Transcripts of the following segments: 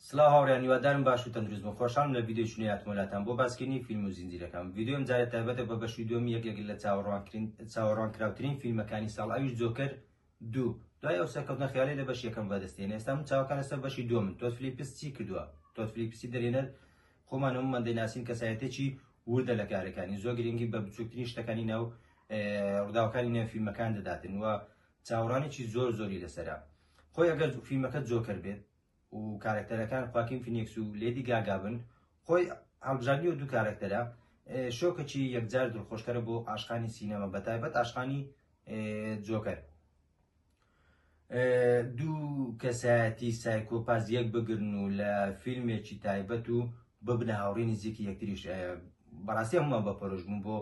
سڵاو هاوڕێیان هیوادارم باش و تەندروست بن خۆشحاڵم لە ڤیدیۆی چونی هاتمەوە لاتان بۆ باسکردنی فیلم و زنجیرەکان ڤیدیۆی ئەمجارە تایبەتە بە بەشی دووەمی یەکێک لە چاوەڕوانکراوترین فیلمەکانی ساڵ ئەویش جۆکەر دوو دوای ئەو سەرکەوتنە خیاڵی لە بەشی یەکەم بەدەستێنێ ئێستا من چاوەکان لەسەر بەشی دووەمن تۆد فلیپس چی کردووە تۆد فلیپسی دەرێنەر خۆمان هەموومان دەیناسین کەسایەتێکی وردە لە کارەکانی زۆر گرنگی بە بچووکترین شتەکانی ناو ڕووداوەکانی نێو فیلمەکان دەداتن و چاوەڕانێکی زۆر زۆری لەسەرە خۆی ئەگەر فیلمەکە جۆکەر بێت و کارەکتەرەکان خواکین فینیکس و لێدی گاگا بن خۆی هەڵبژاردنی و دوو کارەکتەرە شۆکەکی یەکجار دڵخۆشکەرە بۆ عاشقانی سینەما بە تایبەت عاشقانی جۆکەر دوو کەسایەتی سایکۆپاز یەک بگرن و لە فیلمێکی تایبەت و ببنە هاوڕێی نزیکی یەکتریش بەڕاستی هەموومان بە پەرۆش بوون بۆ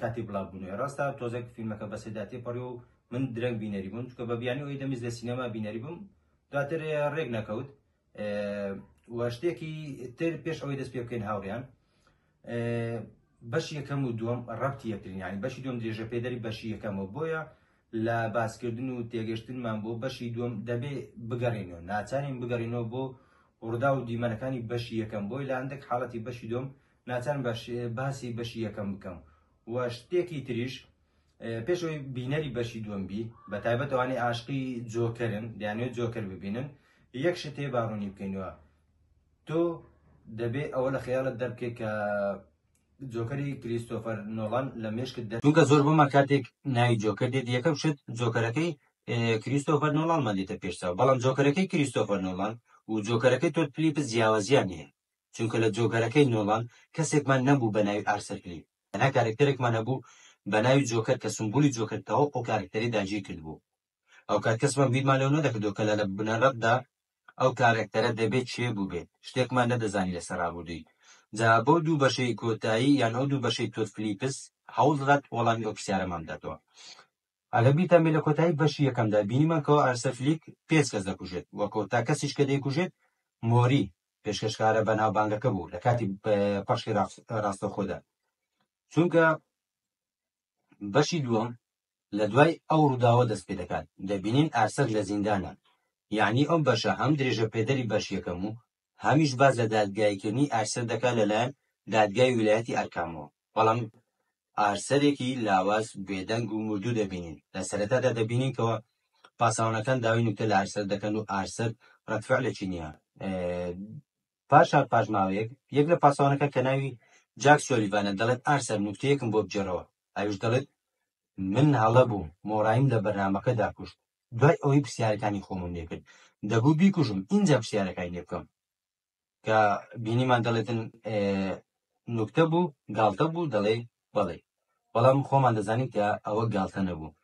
کاتی بڵاوبوونەوەی ڕاستە تۆزێک فیلمەکە بەسەردا تێپەڕی و من درەنگ بینەری بووم چونکە بە بیانی ئەوەی دەمویست لە سینەما بینەری بووم دواتر ڕێک نەکەوت و شتێکی تر پێش ئەوەی دەست پێ بکەین هاوڕیان بەشی یەکەم و دووەم ڕەبتی یەکترین یانی بەشی دووەم درێژە پێدەری بەشی یەکەمەوە بۆیە لە باسکردن و تێگەشتنمان بۆ بەشی دووەم دەبێ بگەڕێینەوە ناچارین بگەڕێینەوە بۆ ڕووداو و دیمەنەکانی بەشی یەکەم بۆی لە هەندێک حاڵەتی بەشی دووەم ناچارم باسی بەشی یەکەم بکەم و شتێکی تریش پێش ئەوەی بینەری بەشی دووەم بی بە تایبەت ئەوانەی عاشقی جۆکەرن دەیانەوێت جۆکەر ببینن یەک شت هەیە با ڕوونی بکەینەوە تۆ دەبێ ئەوە لە خەیاڵت دەربکەی کە جۆکەری کریستۆفەر نۆڵان لە مێشکت دەر چونکە زۆربەمان کاتێک ناوی جۆکەر دێت یەکەم شت جۆکەرەکەی کریستۆفەر نۆڵانمان دێتە پێش چاو بەڵام جۆکەرەکەی کریستۆفەر نۆڵان و جۆکەرەکەی تۆد فلیپس جیاوازیان هەیە چونکە لە جۆکەرەکەی نۆڵان کەسێکمان نەبوو بە ناوی ئارسەر فلیک تەنها کارەکتەرێکمان هەبوو بە ناوی جۆکەر کە سمبولی جۆکەر تەواو ئەو کارەکتەرەی داگیر کردبوو ئەوکات کەسمان بیرمان لەوە نەدەکردەوە کە لە بنەڕەتدا ئەو کارەکتەرە دەبێت کێ بووبێت، شتێکمان نەدەزانی لەسەر ڕابوردووی. جا بەو دوو بەشەی کۆتایی یان ئەو دوو بەشەی تۆد فلیپس هەوڵ دەدات وەڵامی ئەو پرسیارەمان بداتەوە. ئەگەر بیرتان بێت لە کۆتایی بەشی یەکەمدا بینیمان کەوا ئارسەر فلیک پێنج کەس دەکوژێت و کۆتا کەسیش کە دەیکوژێت مۆری پێشکەشکارە بەناوبانگەکە بوو لە کاتی پەخشی ڕاستەوخۆدا. چونکە بەشی دووەم لە دوای ئەو ڕووداوە دەست پێ دەکات، دەبینین ئارسەر لە زیندانە، یەعنی ئەم بەشە هەم درێژە پێدەری بەش یەکەم و هەمیش باس لە دادگاییکردنی ئارسەر دەکات لەلایەن دادگای ویلایەتی ئارکامەوە، بەڵام ئارسەرێکی لاواز، بێدەنگ و مردوو دەبینین، لە سەرەتادا دەبینین کەوا پاسەوانەکان داوای نوکتە لە ئارسەر دەکەن و ئارسەر ڕەدفعلێکی نییە. پاشان پاش ماوەیەک یەک لە پاسەوانەکان کە ناوی جاک سۆلیڤانە دەڵێت ئارسەر نوکتەیەکم بۆ بگێڕەوە، ئەویش دەڵێت من هەڵە بووم، مۆرایم لە بەرنامەکەدا کوشت، دوای ئەوەی پرسیارەکانی خۆمم لێکرد، دەبوو بیکوژم ئینجا پرسیارەکانی لێ بکەم. کە بینیمان دەڵێتن نوکتە بوو، گاڵتە بوو، دەڵێ بەڵێ. بەڵام خۆمان دەزانین کە ئەوە گاڵتە نەبوو،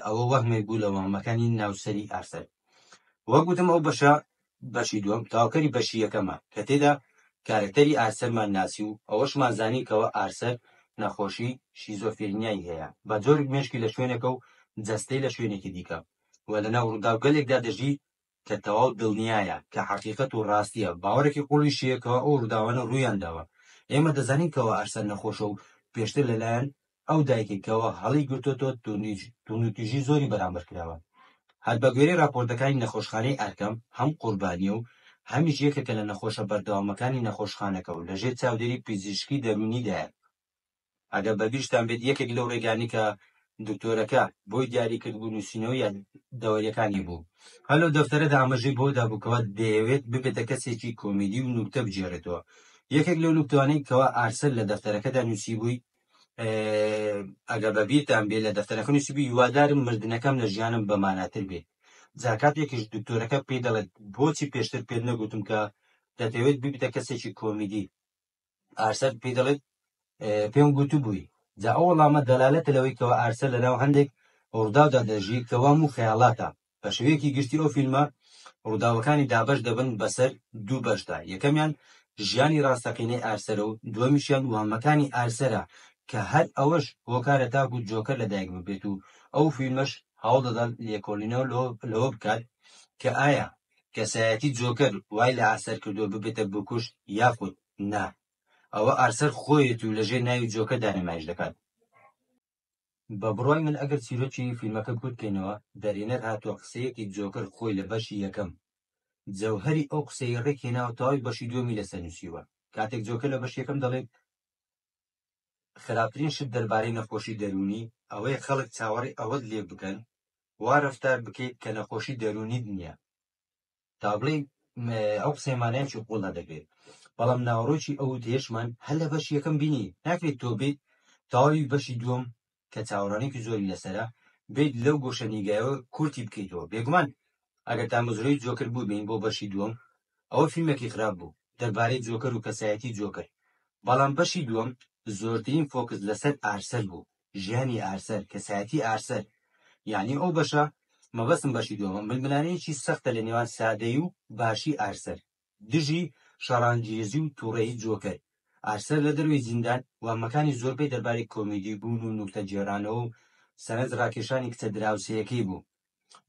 ئەوە وەهمێک بوو لە وەهمەکانی ناو سەری ئارسەر. وەک وتم ئەو بەشە بەشی دووەم تەواوکەری بەشی یەکەمە کە تێدا کارەکتەری ئارسەرمان ناسی و ئەوەشمان زانی کەوا ئارسەر نەخۆشی شیزۆفرینیای هەیە بە جۆرێک مێشکی لە شوێنێکە و جەستەی لە شوێنێکی دیکە و لەناو ڕووداوگەلێکدا دەژی کە تەواو دڵنیایە کە حەقیقەت و ڕاستیە باوەڕێکی قوڵیشی هەیە کەوا ئەو ڕووداوانە ڕوویان داوە ئێمە دەزانین کەوا ئارسەر نەخۆشە و پێشتر لەلایەن ئەو دایکەی کەوا هەڵی گرتۆتەوە توندوتیژی زۆری بەرامبەر کراوە. هەر بەگوێرەی راپۆرتەکانی نەخۆشخانەی ئارکەم هەم قوربانیە و هەمیش یەکێکە لە نەخۆشە بەردەوامەکانی نەخۆشخانەکە و لەژێر چاودێری پزیشکی دەروونیدایە. ئەگەر بەبیرتان بێت یەکێک لەو رێگانەی کە دکتۆرەکە بۆی دیاری کردبوو نووسینەوەی یادەوەرییەکانی بوو. هەر لەو دەفتەرەدا ئاماژەی بەوە دابوو کەوا دەیەوێت ببێتە کەسێکی کۆمیدی و نوکتە بگێڕێتەوە. یەکێک لەو نوکتانەی کەوا ئارسەر لە دەفتەرەکەدا نووسیبووی ئەگەر بە بیرتان بێ لە دەفتەرەکە نووسیبووی هیوادارم مردنەکەم لە ژیانم بە ماناتر بێ. جا کاتێکیش دکتۆرەکە پێی دەڵێت بۆچی پێشتر پێت نەگوتم کە دەتەوێت ببیتە کەسێکی کۆمیدی؟ ئارسەر پێی دەڵێت پێم گوتبووی. جا ئەو وەڵامە دەلالەتە لەوەی کەوا ئارسەر لەناو هەندێک ڕووداودا دەژی کە وام و خەیاڵاتە. بە شێوەیەکی گشتی ئەو فیلمە ڕووداوەکانی دابەش دەبن بەسەر دوو بەشدا، یەکەمیان ژیانی ڕاستەقینەی ئارسەرە و دووەمیشیان وەهمەکانی ئارسەرە کە هەر ئەوەش هۆکارە تاکو جۆکەر لەدایک ببێت و ئەو فیلمەش هەوڵدەدات لێکۆڵینەوە لەوە بکات کە ئایا کەسایەتی جۆکەر وای لە ئارسەر کردووە ببێتە بکوژ یاخود نا ئەوە ئارسەر خۆیەتی و لەژێر ناوی جۆکەردا نمایش دەکات. بە بڕوای من ئەگەر چیرۆکی فیلمەکە کورت کەینەوە دەرهێنەر هاتووە قسەیەکی جۆکەر خۆی لە بەشی یەکەم. جەوهەری ئەو قسەی ڕێک هێناوە تەواوی بەشی دووەمی لەسەر نووسیوە. کاتێک جۆکەر لە بەشی یەکەم دەڵێت، خراپترین شت دەربارەی نەخۆشی دەروونی ئەوەیە خەڵک چاوەڕێی ئەوەت لێ بکەن وا ڕەفتار بکەیت کە نەخۆشی دەروونیت نییە. تا بڵێی ئەو قسەیە مانایەکی قووڵ هەردەگرێت، بەڵام ناوەڕۆکی ئەو وتەیەشمان هەر لە بەشی یەکەم بینی. ناکرێت تۆ بێیت تەواوی بەشی دووەم کە چاوەڕوانییەکی زۆری لەسەرە، بێیت لەو گۆشەنیگایەوە کورتی بکەیتەوە. بێگومان ئەگەر تامەزرۆی جۆکەر بووبین بۆ بەشی دووەم، ئەوە فیلمێکی خراپ بوو دەربارەی جۆکەر و کەسایەتی جۆکەر، بەڵام بەشی دووەم زۆرترین focus لەسەر ئارسەر بوو، ژیانی ئارسەر، کەسایەتی ئارسەر، یانی ئەو بەشە، مەبەستم بەشی دووەمە، ململانێیەکی سەختە لە نێوان سادەیی و باشی ئارسەر دژی شەڕانگێزی و توڕەیی جۆکەر. ئارسەر لە دەرەوەی زیندان، وەهمەکانی زۆربەی دەربارەی کۆمیدی بوون و نوکتە گێڕانەوە و سەرنج ڕاکێشانی کچە دراوسێیەکەی بوو.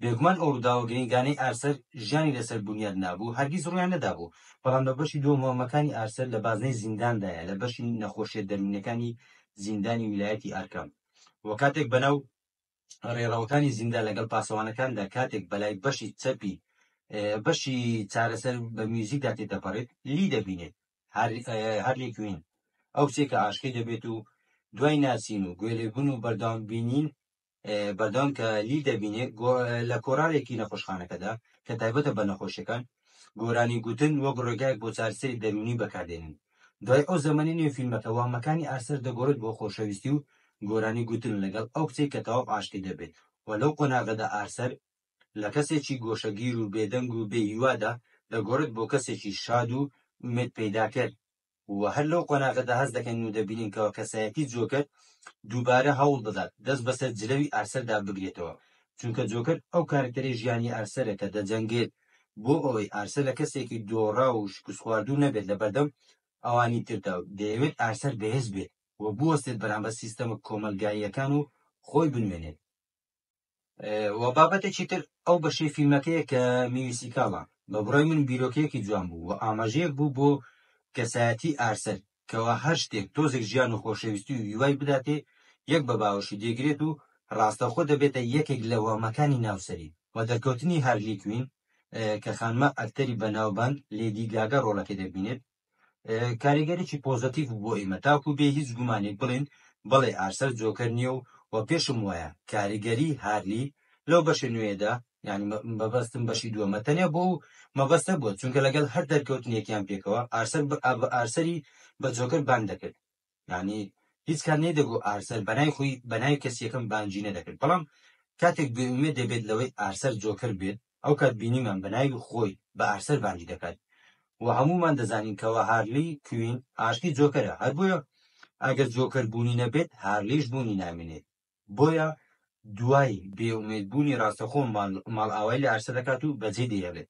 بێگومان ئەو ڕووداوە گرنگانەی ئارسەر ژیانی لەسەر بونیاد نابوو هەرگیز ڕوویان نەدابوو، بەڵام لە بەشی دووەم وەهمەکانی ئارسەر لە بازنەی زینداندایە لە بەشی نەخۆشیە دەروونیەکانی زیندانی ویلایەتی ئارکام و کاتێک بەناو ڕێڕەوەکانی زیندان لەگەڵ پاسەوانەکاندا کاتێک بەلای بەشی چەپی بەشی چارەسەر بە میوزیکدا تێدەپەڕێت لی دەبینێت هارلی کوین ئەو کچێک کە عاشقی دەبێت و دوای ناسین و گوێلێبوون و بەردەوام بینین بەردەوام کە لی دەبینێ لە کۆرالێکی نەخۆشخانەکەدا کە تایبەتە بە نەخۆشیەکان گۆرانی گوتن وەک ڕێگایەک بۆ چارەسەری دەروونی بەکاردێنن. دوای ئەو زەمەنەی نێو فیلمەکە وەهمەکانی ئارسەر دەگۆڕێت بۆ خۆشەویستی و گۆرانی گوتن لەگەڵ ئەو کچەی کە تەواو عاشقی دەبێت و لەو قۆناغەدا ئارسەر لە کەسێکی گۆشەگیر و بێدەنگ و بێ هیوادا دەگۆڕێت بۆ کەسێکی شاد و ئومێد پەیداکەر. و هەر لەو قۆناغەدا هەست دەکەین و دەبینین کەوا کەسایەتی جۆکەر دووبارە هەوڵ دەدات دەست بەسەر جلەوی ئارسەردا بگرێتەوە، چونکە جۆکەر ئەو کارەکتەرەی ژیانی ئارسەرە کە دەجەنگێت بۆ ئەوەی ئارسەر لە کەسێکی دۆڕاو و شکستخواردوو نەبێت لەبەردەم ئەوانی تردا و دەیەوێت ئارسەر بەهێز بێت و بوەستێت بەرامبەر سیستەمە کۆمەڵگاییەکان و خۆی بنوێنێت. و بابەتێکی تر ئەو بەشەی فیلمەکەیە کە musical ە، بە بڕوای من بیرۆکەیەکی جوان بوو و ئاماژەیەک بوو بۆ کەسایەتی ئارسەر کەوا هەر شتێک تۆزێک ژیان و خۆشەویستی و هیوای بداتێ یەک بە باوەشی دەیگرێت و ڕاستەوخۆ دەبێتە یەکێک لە وەهمەکانی ناو سەری و دەرکەوتنی هارلی کوین کە خانمە ئەکتەری بەناوبانگ لێدی گاگا ڕۆڵەکەی دەبینێت کاریگەریی پۆزەتیڤ بوو بۆ ئێمە تاکو بێ هیچ گومانێک بڵێین بەڵێ ئارسەر جۆکەر نییە و وە پێشم وایە کاریگەری هارلی لەو بەشە نوێیەدا یانی مەبەستم بەشی دووەمە تەنیا بۆ ئەو مەبەستە بووە چونکە لەگەڵ هەر دەرکەوتنێکیان پێکەوە ئارسەر ئارسەری بە جۆکەر بانگ دەکرد یانی هیچ کات نەیدەگۆ ئارسەر بەنای خۆی بەناوی کەسی یەکەم بانگی نەدەکرد بەڵام کاتێک بێئومێد دەبێت لەوەی ئارسەر جۆکەر بێت ئەو کات بینیمان بەناوی خۆی بە ئارسەر بانگی دەکات و هەموومان دەزانین کەوا هارلی کوین عاشقی جۆکەرە هەر بۆیە ئەگەر جۆکەر بوونی نەبێت هارلیش بوونی نامێنێت بۆیە دوای بێئومێد بوونی ڕاستەخۆ ماڵئاوایی لە ئارسەر دەکات و بەجێی دەهێڵێت.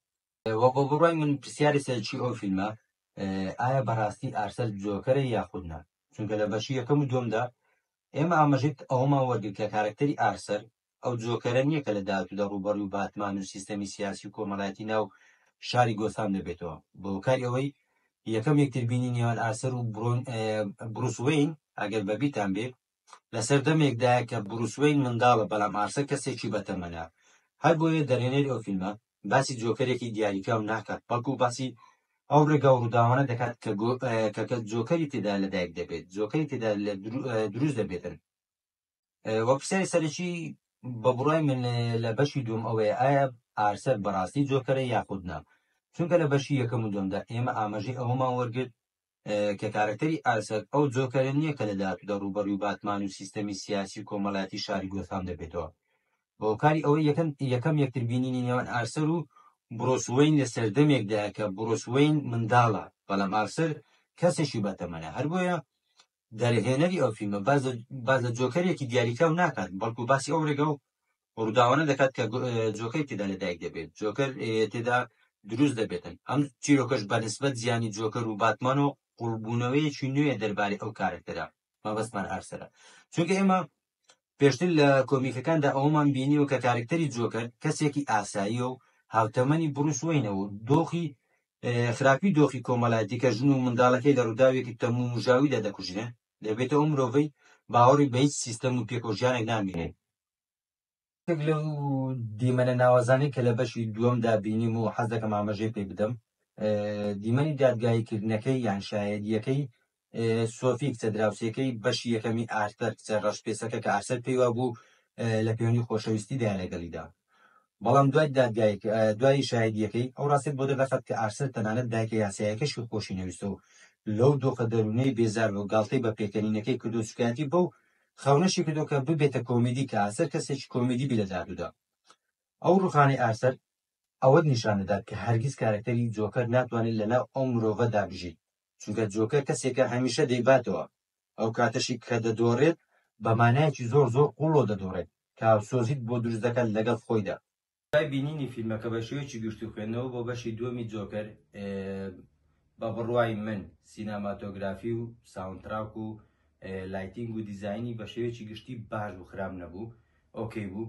وە بە بڕوای من پرسیاری سەرەکی ئەو فیلمە ئایا بەڕاستی ئارسەر جۆکەرە یاخود نا؟ چونکە لە بەشی یەکەم و دووەمدا ئێمە ئاماژەی ئەوەمان وەرگرت کە کارەکتەری ئارسەر ئەو جۆکەرە نییە کە لە داهاتوودا ڕووبەڕووی باتمان و سیستەمی سیاسی و کۆمەڵایەتی ناو شاری گۆسام دەبێتەوە بە هۆکاری ئەوەی یەکەم یەکتربینی نێوان ئارسەر و بروس وەین ئەگەر بەبیرتان بێ لە سەردەمێکدایە کە بروس وەین منداڵە بەڵام ئارسەر کەسێکی بەتەمەنە هەربۆیە دەرهێنەری ئەو فیلمە باسی جۆکەرێکی دیاریکراو ناکات بەڵکو باسی ئەو ڕێگا و ڕووداوانە دەکات کە کە جۆکەری تێدا لەدایک دەبێت جۆکەری تێدا دروست دەبێتن وە پرسیاری سەرەکی بە بڕای من لە بەشی دووەم ئەوەیە ئایا ئارسەر بەڕاستی جۆکەرە یاخود نا چونکە لە بەشی یەکەم و دووەمدا ئێمە ئاماژەی ئەوەمان وەرگرت کە کارەکتەری ئارسەر ئەو جۆکەرە نییە کە لە داهاتوودا ڕووبەڕووی باتمان و سیستەمی سیاسی و کۆمەڵایەتی شاری گۆثام دەبێتەوە. بە هۆکاری ئەوەی یەکەم یەکەم یەکتربینینی نێوان ئارسەر و بڕۆس وەین لە سەردەمێکدایە کە بڕۆس وەین منداڵە، بەڵام ئارسەر کەسێکی بەتەمەنە. هەر بۆیە دەرهێنەری ئەو فیلمە باس لە باس لە جۆکەرێکی دیاریکراو ناکات، بەڵکو باسی ئەو ڕێگا و ڕووداوانە دەکات کە جۆکەری تێدا لەدایک دەبێت، جۆکەر تێدا دروست دەبێتن. ئەم چیرۆکەش بە نسبەت زیانی جۆکەر و باتمان و قوڵبوونەوەیەکی نوێیە دەربارەی ئەو کارەکتەرە، مەبەستمان ئارسەرە. چونکە ئێمە پێشتر لە کۆمیکەکاندا ئەوەمان بینیوە کە کارەکتەری جۆکەر کەسێکی ئاساییە و هاوتەمەنی بروس وەینە و دۆخی خراپی دۆخی کۆمەڵایەتی کە ژن و منداڵەکەی لە ڕووداوێکی تەمومژاویدا دەکوژرێن، دەبێتە ئەو مرۆڤەی باوەڕی بە هیچ سیستەم و پێکەوەژیانێک نامێنێت. یەکێک لەو دیمەنە ناوازانەی کە لە بەشی دووەمدا بینیم و حەز دەکەم ئاماژەی پێ بدەم، دیمەنی دادگاییکردنەکەی یان شایەدییەکەی سۆفی کچە دراوسێکەی بەشی یەکەمی ئارسەر، کچە ڕەشپێسەکە کە ئارسەر پێی وابوو لە پەیوەندی خۆشەویستیدایە لەگەڵیدا. بەڵام دوای دادگای دوای شایەدییەکەی ئەو ڕاستیەت بۆ دەردەخات کە ئارسەر تەنانەت دایکە یاساییەکەشی خۆشی نەویستە و لەو دۆخە دەروونەی بێزار بوو گاڵتەی بە پێکەنینەکەی کردو سوکایەتی بەو خەونەشی کردووە کە ببێتە کۆمیدی کە ئارسەر کەسێکی کۆمیدی بی لە داهاتوودا. ئەو ڕووخانەی ئارسەر ئەوەت نیشان دەدات کە هەرگیز کارەکتەری جۆکەر ناتوانێت لەناو ئەو مرۆڤەدا بژیت چونکە جۆکەر کەسێکە هەمیشە دەیباتەوە ئەو کاتەشی کە دەدۆڕێت بە مانایەکی زۆر زۆر قووڵەوە دەدۆڕێت کە هاوسۆزیت بۆ دروست دەکات لەگەڵ خۆیدا. دوای بینینی فیلمەکە بە شێوەیەکی گشتی و خوێندنەوە بۆ بەشی دووەمی جۆکەر، بە بڕوای من سیناماتۆگرافی و soundtrack و lighting و دیزاینی بە شێوەیەکی گشتی باش بوو، خراپ نەبوو، okay بوو.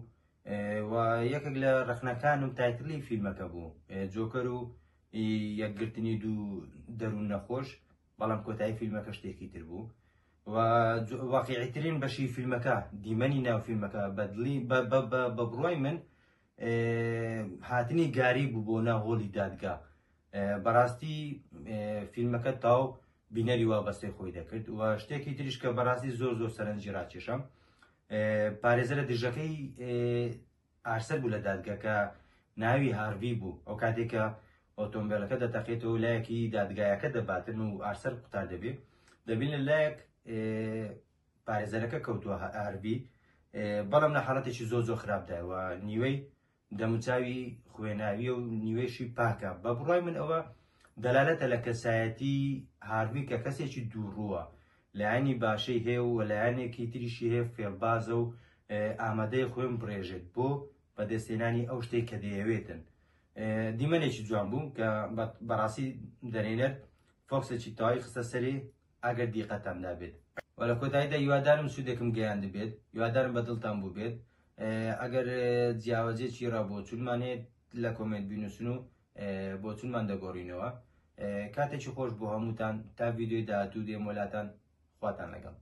و یەکێک لە ڕەخنەکانم title ی فیلمەکە بوو، جۆکەر و یەکگرتنی دوو دەروون نەخۆش، بەڵام کۆتایی فیلمەکە شتێکی تر بوو. و واقیعیترین بەشی فیلمەکە دیمەنی ناو فیلمەکە بەدڵی بە بڕوای من هاتنی گاری بوو بۆ ناو هۆڵی دادگا. بەڕاستی فیلمەکە تاو بینەری وابەستەی خۆی دەکرد. و شتێکی تریش کە بەڕاستی زۆر زۆر سەرنجی ڕاکێشم پارێزەرە دژەکەی ئارسەر بوو لە دادگا کە ناوی هارڤی بوو. ئەو کاتێک کە ئۆتۆمبیلەکە دەتەقێتەوە لایەکی دادگایەکە دەباتن و ئارسەر قوتار دەبێ، دەبین لە لایەک پارێزەرەکە کەوتووە هارڤی، بەڵام لە حاڵەتێکی زۆر زۆر خراپدایە و نیوەی دەموچاوی خوێناویە و نیوەیشی پاکە. بە بڕوای من ئەوە دەلالەتە لە کەسایەتی هارڤی کە کەسێکی دووڕووە، لایەنی باشەی هەیە و لایەنێکی تریشی هەیە، فێڵبازە و ئامادەی خوێن بڕێژێت بۆ بەدەستهێنانی ئەو شتێک کە دەیەوێتن. دیمەنێکی جوان بوو کە بەڕاستی دەرهێنەر focus ێکی تەواوی خستە سەری ئەگەر دیقەتان دابێت. و لە کۆتاییدا هیوادارم سوودێکم گەیاندبێت، هیوادارم بە دڵتان بووبێت. ئەگەر جیاوازیەکی ڕا بۆچوونمان هەیە لە comment بینوسن و بۆچوونمان دەگۆڕینەوە. کاتێکی خۆش بۆ هەمووتان، تا ڤیدیۆی داهاتوو دێم وەلاتان، خواتان لەگەڵ.